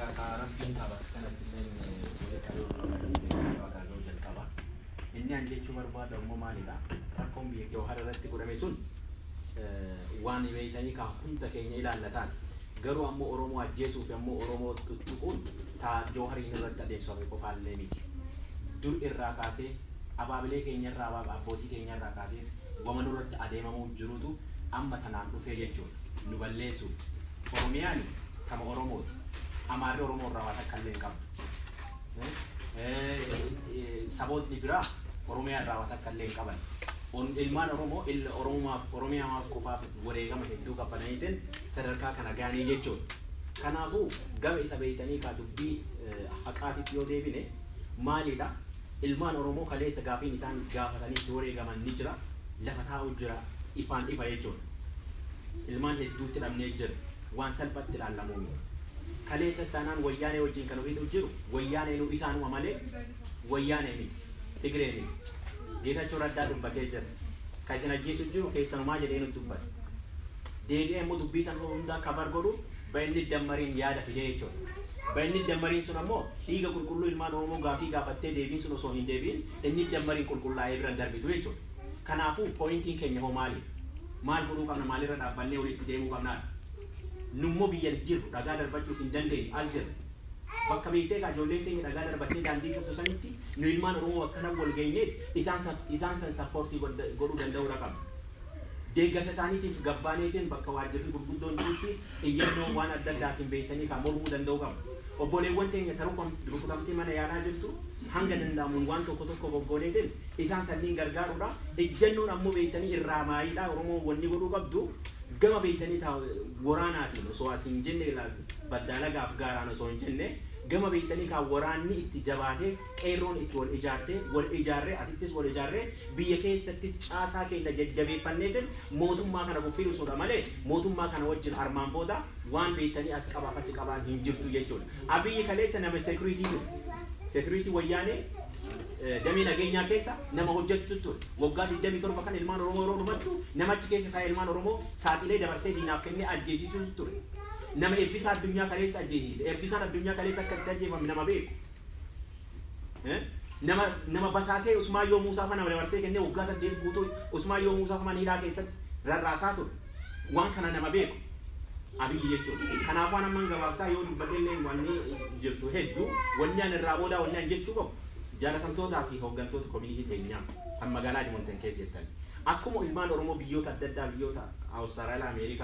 Egaa ka Rabbiin qaba kanatti illee walitti qabee nu agarsiisee Waaqaa ga'uu jalqaba. Inni an jechuu barbaadu ammoo maalidha? Rakkoon biyya Jawhar irratti godhame sun waan beeytanii ka hunda keenya ilaallataati. Garuu ammoo Oromoo ajjeesuu fi ammoo Oromoo tuttuquun taa Jawhariin irratti adeemsifame qofaallee miti. Dur irraa kaasee, abaabilee keenya irraa, abbootii keenya irraa kaasee wama nurratti adeemamuu jirutu amma tanaan dhufee jechuudha. Nu balleessuuf. Oromiyaan tama Oromooti. Amaarri Oromoo irraa waa takka illee hin qabdu. Sabootni biraa Oromiyaa irraa waa takka illee hin qaban. Ilmaan Oromoo Oromumaaf, Oromiyaamaaf qofaaf wareegama hedduu kaffalaniitiin sadarkaa kana gahanii jechuudha. Kanaafuu gama isa beeytanii kaa dubbii haqaatitti yoo deebine maalidha? Ilmaan Oromoo kaleessa gaafiin isaan gaafatanii itti wareegaman ni jira. Lafa taa'u jira, ifaan ifa jechuudha. Ilmaan hedduutti dhabnee jira. Waan salphatti ilaallamuu miti. Kaleessas taanaan Wayyaanee wajjin kan ofiitu jiru Wayyaaneenuu isaanuma malee Wayyaanee miti. Tigree miti. Geetachoo Raddaa dubbatee jira. Ka isin ajjeesu jiru keessanumaa jedhee nutti dubbate. Deebi'ee immoo dubbii sana hundaa cover godhuuf Bayinni Dammariin yaada fidee jechuudha. Bayinni Dammariin sun ammoo dhiiga qulqulluu ilmaan Oromoo gaafii gaafattee deebiin sun osoo hin deebi'in inni Dammariin qulqullaa'ee bira darbitu jechuudha. Kanaafuu pointiin keenya hoo maali? Maal godhuu qabna? Maalirra dhaabbannee walitti deemuu qabnaadha? Nummoo biyya jirru dhagaa darbachuuf hin dandeenyu, as jirra. Bakka beektee kaa ijoolleen keenya dhagaa darbattee daandii cuftu sanitti nu ilmaan Oromoo bakka kana wal geenyeet isaan san support godhuu danda'uudha qabna. Deeggarsa isaaniitiif gabbaaneetiin bakka waajjirri gurguddoon jirutti iyyannoo waan adda addaatiin beektanii kaa mormuu danda'uu qabna. Obboleewwan teenya ta rukutamtee mana yaalaa jirtu hanga danda'amuun waan tokko tokko goggooneetiin isaan sanniin gargaaruudha. Ejjannoon ammoo beektanii irraa maayiidha. Oromoo wanni godhuu qabdu gama beektanii taa waraanaatiin osoo as hin jenne, baddaalagaaf gaaraan osoo hin jenne, gama beektanii kaa waraanni itti jabaatee, qeerroon itti wal ijaartee, wal ijaarree, asittis wal ijaarree, biyya keessattis caasaa keenya jajjabeeffanneetiin mootummaa kana kuffiisuudha malee mootummaa kana wajjin armaan booda waan beektanii as qabaaf achi qabaan hin jirtu jechuudha. Abiyyi kaleessa nama security ture. Security Wayyaanee damee nageenyaa keessa nama hojjetu ture. Waggaa 27 kan ilmaan Oromoo yeroo dhumattu nama achi keessa taa'ee ilmaan Oromoo saaxilee dabarsee diinaaf kennee ajjeesisuu ture. Nama Eebbisaa Addunyaa kaleessa ajjeesise. Eebbisaan Addunyaa kaleessa akka itti ajjeefame nama beeku. Nama basaasee Usmaayyoo Muusaa fa nama dabarsee kennee waggaa 8 guutuu Usmaayyoo Muusaa fa mana hidhaa keessatti rarraasaa ture. Waan kana nama beeku. Abiyyi jechuudha. Kanaafuu an amman gabaabsaa yoo dubbatellee wanni jirtu hedduu. Wanni an irraa boodaa wanni an jechuu qabu, jaalatamtootaa fi hooggantoota community teenyaa kan magaalaa Edmonton keessa jirtan. Akkuma ilmaan Oromoo biyyoota adda addaa, biyyoota Awustiraaliyaa, Ameerikaa,